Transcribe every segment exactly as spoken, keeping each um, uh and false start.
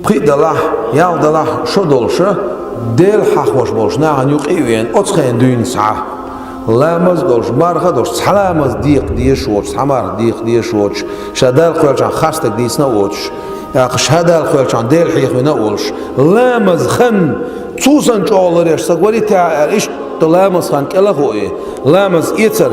Пхиъ далахь, ялх далахь шо долуша, Дела хьахош болуш нахана юкъа а веана, оцу хенахь дуьйна схьа. Ламаз а долуш, марха а долуш, цхьа ламаз декха дезаш воцуш, цхьа марха декха дезаш воцуш, ша Далла кхоьллинчохь харцдерг дийцина а воцуш, тӀаккха ша Далла кхоьллинчохь Дела хьехавина а волуш, ламаз хан, цо санна чӀогӀа ларъеш стаг варий те аьлла, иштта ламаз хан кӀел а хууш, ламаз эцар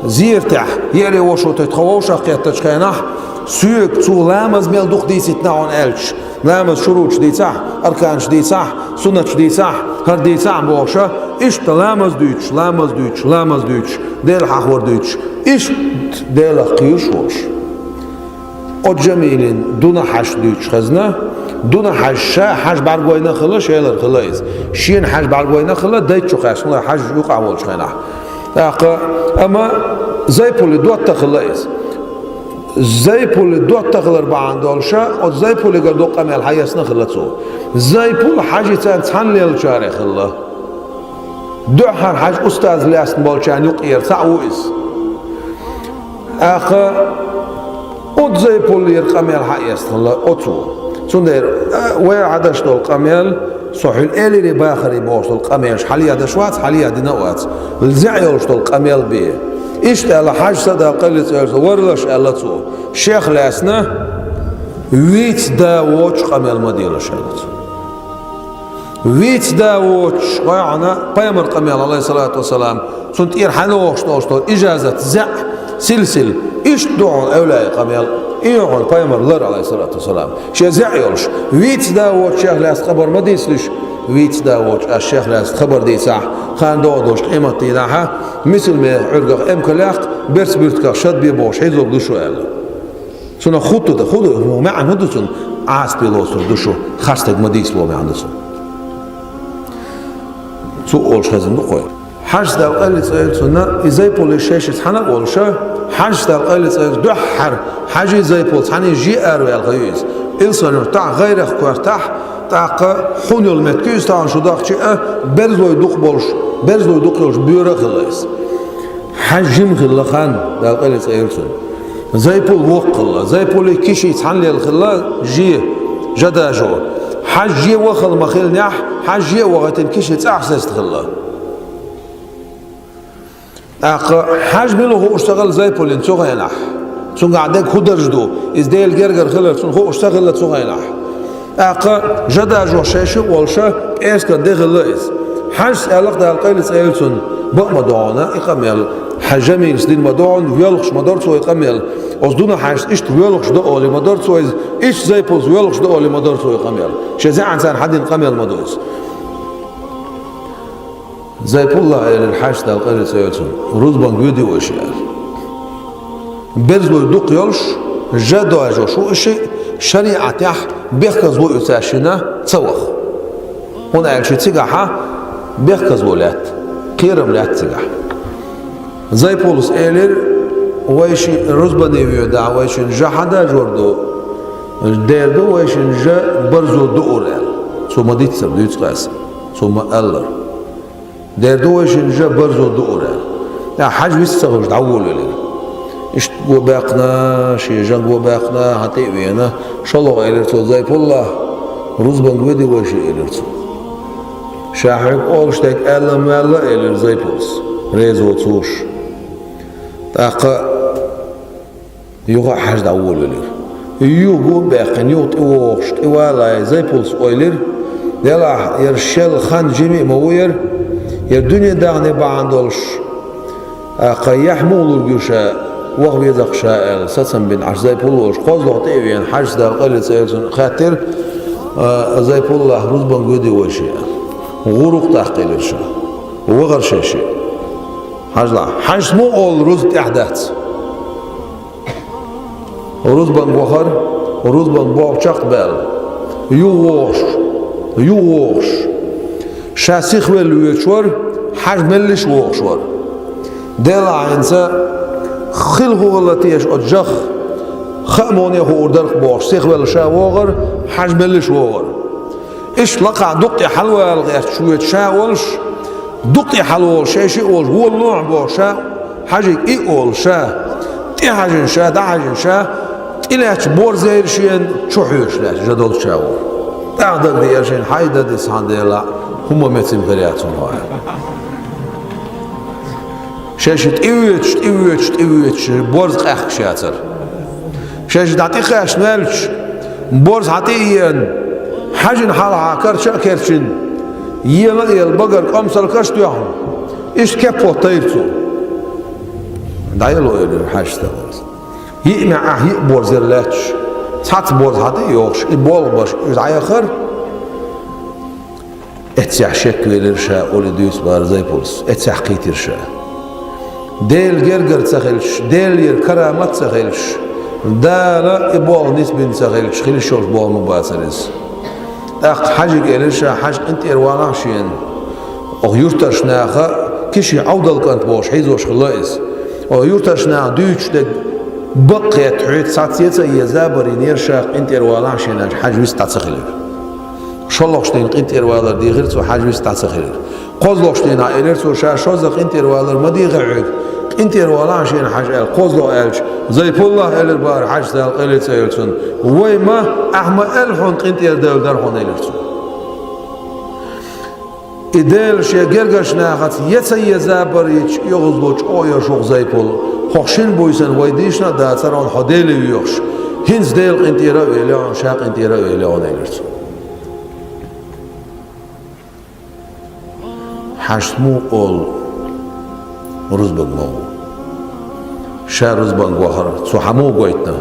зератехь, еаре вошо тӀе тхо вовшах кхеттачу хенахь, соьга цо ламаз мел дукха дийцийтина хьуна аьлча, ламаз шуруташ дийцахь, арканаш дийцахь, суннаташ дийцахь, хӀара дийцахь бохуша, иштта ламаз дуьйцуш, ламаз дуьйцуш, ламаз дуьйцуш, Дела хьахор дуьйцуш, иштта Делах кхоьруш волуш. Оцу Жамилин Дуна хьаьжа дуьйцуш хезна. Дуна хьаьжа ша хьаьжа бӀаьргойна хилла, шелара хилла иза. Шена хьаьжа бӀаьргойна хилла, дайта чу кхаьчна хьаьжа юкъахь волчу хенахь. ТӀаккха, амма Зайпулин дотта хилла иза. Зайпулин дотта хилар бахьана долуша, оцу Зайпулигара дукха къамел хьаэцна хилла цо. Зайпул хьаьжцӀанца цхьаьна леллачарех хилла. Дуьххьара хьаьжа устаз лаьцна болчарна юкъера цхьаъ ву иза. ТӀаккха оцу Зайпулера къамел хьаэцна хилла оцо. Цундела, а, вай хьадеш долу къамел, со хьуьлла элире бахаре бохуш долу къамелаш хьалаэдаш вац, хьалаэдина а вац. ЗӀе йолуш долу къамел бен. Иштта аьлла, хьаьжцӀа Далла къайле цӀе йолуш, варлаш аьлла цо. Шех лаьцна вийца да воцуш къамел ма делаш аьлла цо. Вийца да воцуш, гӀайгӀана пайхамар къамел, алейхиссалату вассалам, цунна тӀера хьалавохуш долуш долу ижазат, зӀе, силсила, иштта ду хьуна эвлаяй къамел, и ю хьуна пайхамар лар, алейхиссалату вассалам. Шен зӀе йолуш, вийца да воцуш шех лаьцна хабар ма дийцалаш, вийца да воцуш ас шех лаьцна хабар дийцахь, хан догӀу долуш къематдийнахьа, мисал меха Ӏуьргах эмкалех, берц буьртигах шад бе бохуш хьийзорг ду шу аьлла. Цунах хӀун ду, хӀун ду, хӀун маьӀна хӀун ду цунна? Ӏазапе лоцург ду шу, харцдерг ма дийца боху маьӀна ду цунна. Цо олуш хезна ду кхой. ХьаьжцӀа Далла къайле цӀе йолу цунна, и Зайпуле шаьш цхьаьна а волуша, хьаьжцӀа Далла къайле цӀе йолу дуьххьара, хьаьжи Зайпул цхьаьний жиъ араваьлла ха ю иза. Ил сан ю тахь гӀайрах коьртахь, тӀаккха хьуна йолу меттиг ю иза тахана шу дахча а, берзалой дукха болуш, берзалой дукха йолуш боьра а хилла иза. Хьаьжа жима хилла хан, Далла къайле цӀе йолу цунна. Зайпул воккха хилла. Зайпулий Киший цхьаьна лелла хилла, же, жа дажо. Хьаьжа же вахала ма хиллинехь, хьаьжа же а вахийтина Киши цӀахь сеста хилла. ТӀаккха хьаьжа мила хууш ца хилла Зайпулин цу хенахь. Цуьнгахь дерг хӀун дарж ду, иза Делан гергара хилар цунна хууш ца хилла цу хенахь. ТӀаккха жа дажо шаьш а волуша, пӀераскан де хилла иза. ХьаьжцӀа аьлла-кх Далла къайле цӀе йолу цунна, бакъ ма ду хьуна и къамел. Хьан Жамилас дина ма ду хьуна, воьлхуш ма дара цо и къамел. Оцу Дуна хьаьжцӀа иштта воьлхуш ду олий ма дара цо иза, иштта Зайпулс воьлхуш ду олий ма дара цо и къамел. Шен зӀеанца хьан дина къамел ма ду иза. Зайпуллас элира хьаьжцӀа Далла къайле цӀе йолу цунна: «Рузбанга воьдий вайша», — аьлла. Берзалой дукха йолуш, жа дажош ву и шиъ, шариӀатехь бехказло ю цаьршинна ца ваха. ХӀунда аьлча цигахьа бехказло лаьтта, кхерам лаьтта цигахь. Зайпуллас элира: «Вайшиъ рузбане воьдахь, вайшинна жа хьан дажор ду? Дера ду, вайшинна жа барзо дуур», — аьлла. Цо ма-дийццара дуьйцу-кх аса, цо ма-аллара. «Дера ду, вайшинна жа барзо дуур», — аьлла. ТӀаккха хьаьжа вист ца хуьлуш дӀаволавелира. Иштта го баьккхина, шен жан го баьккхина, хьан тӀе а веана, шолгӀа элира цо Зайпуллас: «Рузбанга воьдий вайша», — элира цо. «Ша хьоьга олуш дерг аьлла ма ваьлла», — элира Зайпуллас, реза воцуш. ТӀаккха юха а хьаьжа дӀаволавелира. Юха го а баьккхина, юха тӀевогӀуш, тӀевалале Зайпуллас ойла йира: «Делахь, яра шел хан жима а ма ву яра, яра дуьне даьхни бахьана долуш, тӀаккха яхь муха лург ю ша, ваха веза-кх ша», — аьлла, сацам бина Ӏаш Зайпулла волуш, кхозлагӀа тӀе а веана, хьаьжцӀа Далла къайле цӀе йолу цунна хаьттира: «Зайпуллас, рузбанга воьдий вайша?» — аьлла. ГӀурукх тӀаккха элира ша. Вахара шаьш. Хьажал, хьаьжас муха олу рузба тӀехь дац? Рузбан вахара, рузбан боху чекхбаьлла. Юха вогӀуш, юха вогӀуш. Ша сихвелла воьдуш вара, хьаьжа меллиш вогӀуш вара. Делахь хӀинца хила хӀун хилла теша оцу жах, хаа муха хуур дара-кх бохуш, сихвелла ша вогӀара, хьаьжа меллиш вогӀара. Иштта лакхахь дукха тӀе хьалавала гӀерташ воьду ша волуш, дукха тӀе хьалаволуш, шаьш а волуш, волалахь боху ша, хьаьжига и а олу ша, тӀехьаьжна ша, дӀахьаьжна ша, И лаьтташ борз яйра шена, чу хьоьжуш лаьтташ жа долча чу вар. ТӀаккха дагадеара шена, хьай дади схьана дела, хӀума меца хир яц хьуна хьо. Шаьш тӀеоьцуш, тӀеоьцуш, тӀеоьцуш, борз къаьхкаш яцар. Шаьш дӀа тӀекхаьчна ваьлча, борз хьа тӀе а еана, хьажина хьалха кара ча а керчина, ела а ела, багара къамсалкаш а тоьхна, иштта кеп хӀоттайра цо. ДӀаело, элира хьаьжас. Йиъ маьӀӀехь йиъ борз яр лаьтташ, цхьацца борз хьа тӀе а йохуш, и болх беш, уьш дӀаяхара. Эццехь шеквелира ша, олий дуьйцу бара Зайпулас. Эццехь кхийтира ша. Делан гергара ца хилча, Делера карамат ца хилча, Дала и болх нисбина ца хилча, хила йиш йолуш болх ма бацара иза. ТӀаккха хьаьжига элира ша, хьаьжа, къинтӀера валахьа шена. Оха юьртарчу наха, Кишин Ӏовдал кӀант бохуш хьийзош хилла иза. Оха юьртарчу наха дуьйцуш дерг бакъ хетта хьоьца цхьацца е ца е забар йинера ша, къинтӀера валахьа шена аьлча, хьаьжа вист дӀа ца хилира. ШолгӀачу дийнахь къинтӀера валар дийхира цо, хьаьжа вист дӀа ца хилира. КхозлагӀчу дийнахь элира цо ша, шозза къинтӀера валар ма дийхи хьоьга, къинтӀера валахьа шена хьаьжа аьлла, кхозлагӀа аьлча, Зайпуллах, элира бара хьаьжас, Дала къайле цӀе йойла цунна. Вай ма, ахь ма аьлла хьуна, къинтӀера девлла дара хьуна, элира цо. И Дела шен гергарчу нахаца е ца е забар йича, оьгӀазло чӀогӀа йо шух, Зайпул. Хьох шина буьйсанна вай дийшина а дацара хьуна, хьо Деле воьхуш. ХӀинца Дела къинтӀера а велла хьуна, ша къинтӀера а велла хьуна, элира цо. Хьаьжас муха олу, рузбан ма ву. Ша рузбанга вахара, цо хьан муха гойтина?